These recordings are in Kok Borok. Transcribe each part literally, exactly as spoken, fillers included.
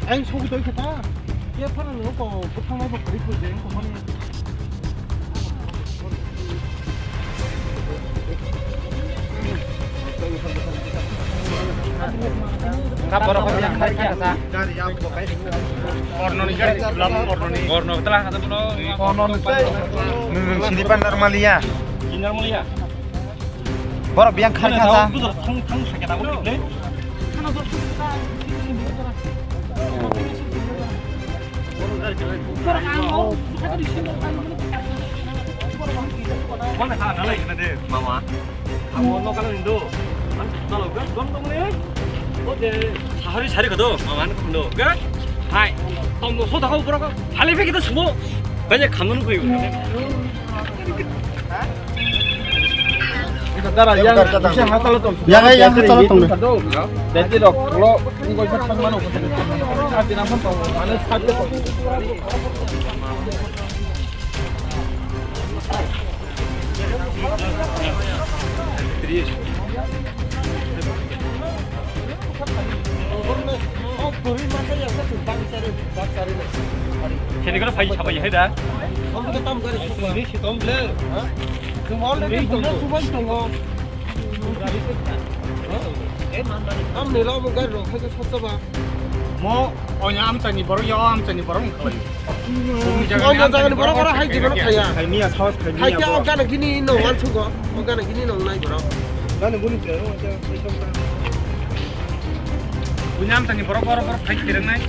Ang sugwi tongkha ta. Ye phano nung ko bwthang bai bo kwrwi kwrwi je wng tongmani. Ka borok khe yang khai kha sa. Korno ni gari, lam korno ni. Korno tla kha ta bono. Korno ni sai. Nung sini pan normal ya. Normal ya. Borok biyang khar kha sa. Thang, thang, sakhe tabuk le. Mama. Amo no kala indo. An talo ga don dong le. O de sahari sari kado mama an kundo ga. Hai. Tom do so da ko borok. Hale be kita semua. Banyak kamu nunggu. Dara, yang, yang, yang hatalo tong. Yang, yang hatalo tong. Jadi rok lo ngoi sa thang mano. Ati na pon tong. Mane sa tong. Sini kono phai sabai hai da. Mo onya amchani borok ya amchani borok wngkha lai. Onya jagani borok oro hai jibon khaya. Khaini ya sawas khaini ya. Hai kya ogana gini no wan sugo. Ogana gini no nai borok. Gani buni te. Bunyam tani borok borok borok khai kiringnai.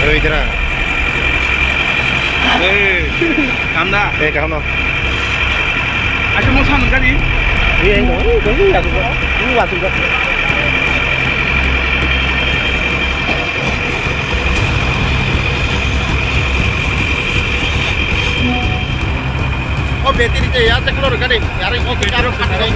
Oi, dara. Ei, kaham da? Eh, kaham no. Acha mo san gari. Eh, no, eh, no, ya tu. Ni wa tu. Battery te ya, check lo gari, yar ko karo khat nai.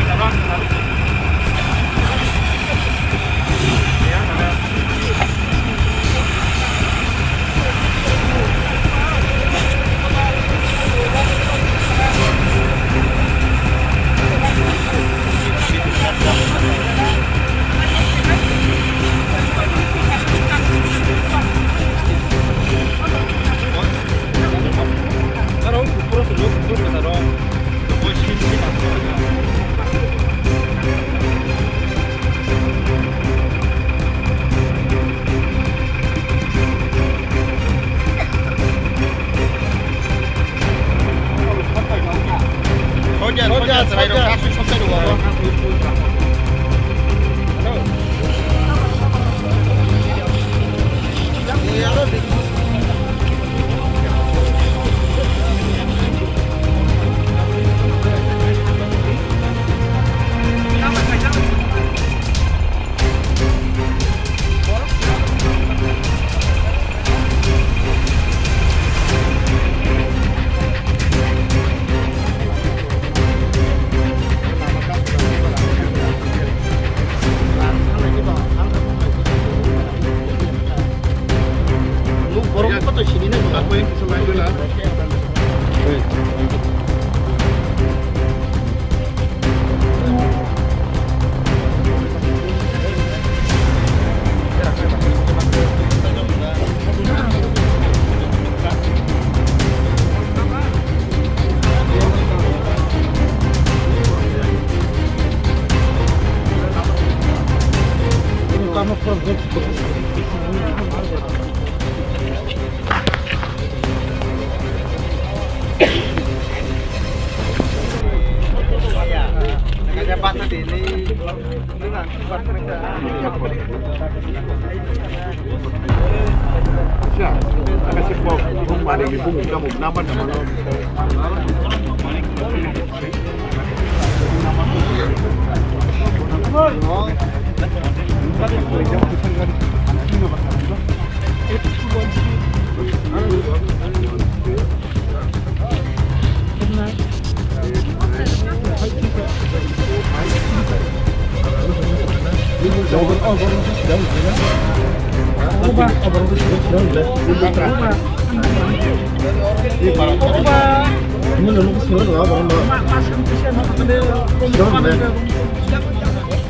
Soja, soja, soja.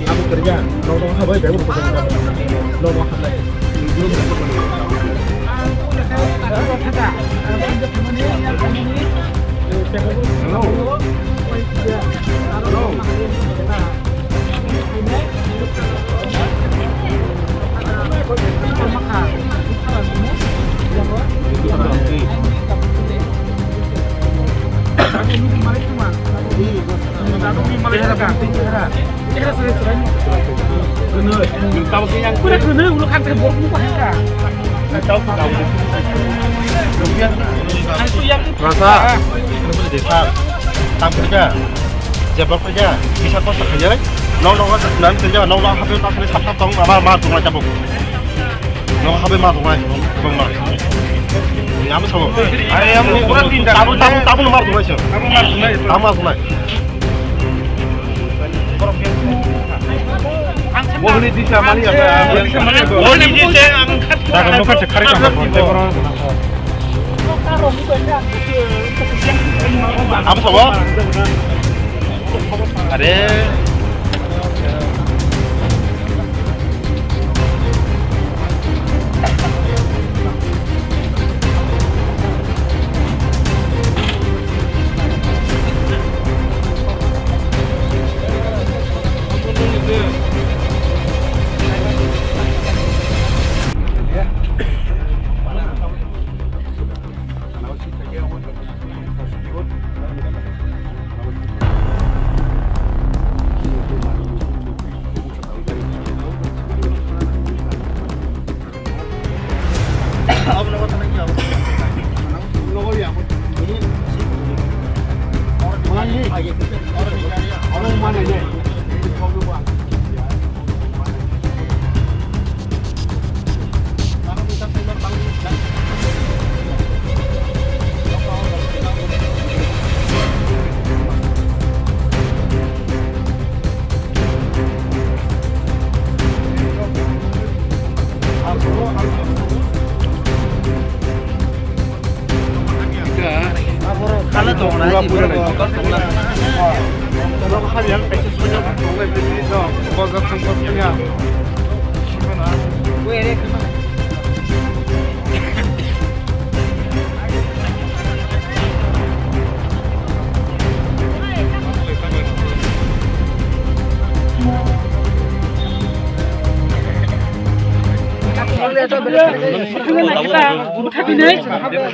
Abo kerja, nong nong habai bai bo kerja. Nong nong habai. Hello. Hello. Rasa, ini boleh desa, tam kerja, jebak kerja, bisa kos kerja, nong nong nan kerja, nong nong hape tak kerja sap sap tong, ama ma tong aja bu. Nong hape ma tong ai, tong ma. Ini apa sabo? Are yang kurang pintar. Tabu tabu tabu nomor tong ai sih. Tabu ma tong ai. Tabu ma tong ai. Mohni disa mani apa? Mohni disa ang khat. Daga no khat khari ka. Apa sabo? Are.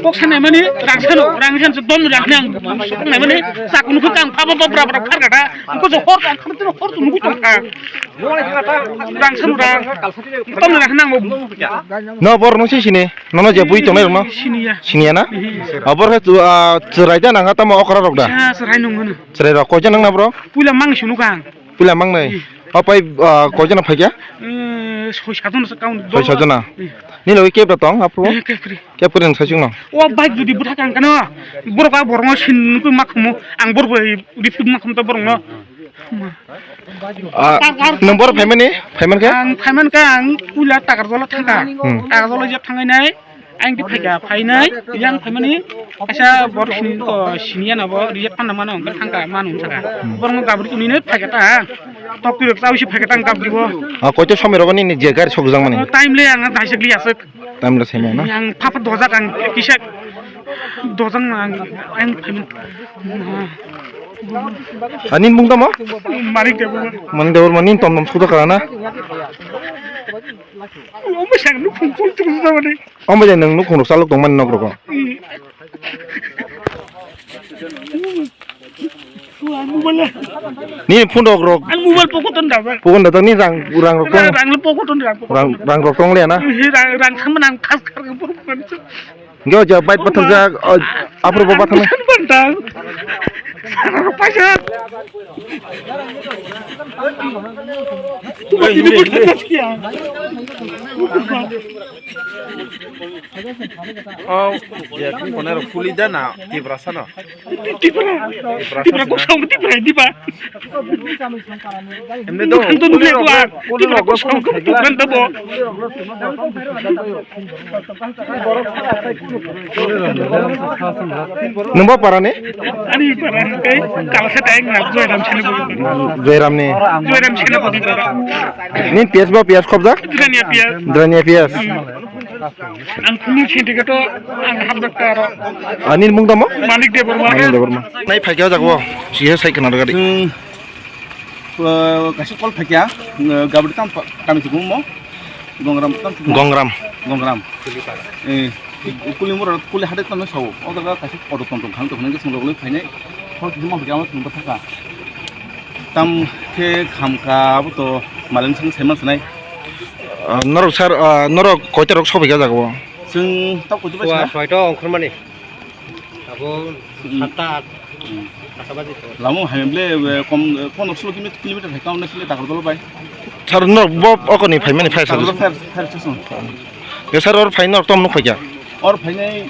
Kok sanai mani rang sano, rang san don rang nang. Nai mani sakunu kang pha pha pha pha pha kar kata. Ko jo hor kang kar tino hor tu nugui tong kha. Rang sano rang. Ton rang nang mo. No bor no si sini. Nono je bui tongnai rokno. Siniya. Siniya na? Abor khe chu, ah, chwrai da nang tamo okra rok da. Ha, chwrai nung mano. Chwrai rok koijon nang na bro? Puila mang sunu kang. Puila mang nai. Apai, ah, koijon phai kya? Eh, soi sajon sa kaun. Soi sajon na. Ni logi kebra tong apro? Eh, kebri. Kebri nang sachung no. O bai judi butha kang kano. Borok a borok sin nukui makhumu. Ang borok bai rifik makhum to borok no. Ah, number payment ni? Payment khe? Ang payment khe ang puila Takarjala thangkha. Hmm. Takarjala jeb thangai nai. Ang di phaikha, phainai, yang phaimani, kaisa bor sin-, o, siniya na bo, reject panna mano, hwnkhe thangkha, mano hwnsakha. Hmm. Borokno gabri twnwi nai phaikha ta, tok twi rok chaui se phaikha ta, ang gabri bo. Ah, koito somoi rogo nini je gari sokjak mani? O, time le ang daisek li aswk. Time le seme na? Ang phapha dojak ang kisa dojak ang, ang phaimani. Ani mung tamo? Manik Debbarma. Manik Debbarma ni tom tom suda kara na? Omo sang nukhung kol tung suda mani. Omo je nwng nukhung rok salok tong mani nok rok. Ni phone rok rok. Ang mobile pocket on da ba. Pocket on da ni rang, rang rok tong. Rang pocket on rang. Rang, rang rok tong le na? Rang, rang sama nang khas khar ka pur pur. Hingke o jaga bike pathakjak, o, aphuru bo pathaknai. Bantang. Paisa. O, je, kung kono rok kuli da na, Tiprasa no? Tipra. Tipra kosong, Tipra, Tipra. Emne do, ang to nukle ko ang. Tipra kosong ko tukran tabo. Nwng bo para ni? Ani para kai kalsa tai na Joyram sene bo. Joyram ni. Joyram sene bo. Ni P S bo P S khobjak? Drania P S. Drania P S. Ang kunu sini ke to ang habdak taro. Ani mung tamo? Manik Debbarma. Manik Debbarma. Nai phaikya jago. Siya sai kana gari. Hmm. Eh, kaisa call phaikya, eh, gabri tam pa-, kami tukumo, Gongram tam tukumo. Gongram. Gongram. Eh, kuli mura, kuli hade tam sao. O daga kaisa auto tom tom khang to khang sung rogoi phainai. Hor kisa ma phaikya ma thung thaka. Tam khe khamkha abo to maleng sung saiman sanai. Ah, norok sir, ah, norok koita rok sobai ka jago? Sung tau koita ba sua sina? Soito ongkhormani. Abo hmm. Satta, hmm. Atta baje to. Lamo hai ble, eh, kom, eh, pondro solo kilometer, kilometer hai kauna sile takar dolo bai. Sir, no, bo, okoni phai mani phai sir. Takar dolo phai, phai sir. Ye sir, or phai no tom no khoja. Or phai nai.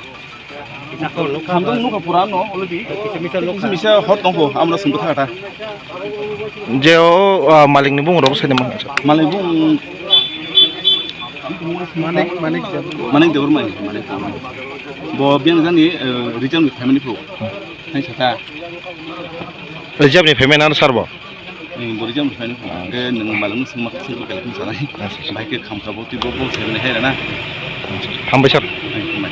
Isa ko no khamdong no pura no, olo di. Kisa misa no kha. Kisa misa hot no ko, amra sumbu thata. Je o, ah, malik ni bung rok sai de man. Malik bung. Manik, Manik Debbarma. Manik Debbarma, Manik Debbarma. Bo biyang jani, eh, region ni family pro. Hai sata. Region ni family nan sar bo? Eh, bo region ni family pro. Eh, nung malang sung mak sung kel kum sanai. Bai ke kham khabo ti bo bo se ne hai na. Hambai sir. Hai, hambai.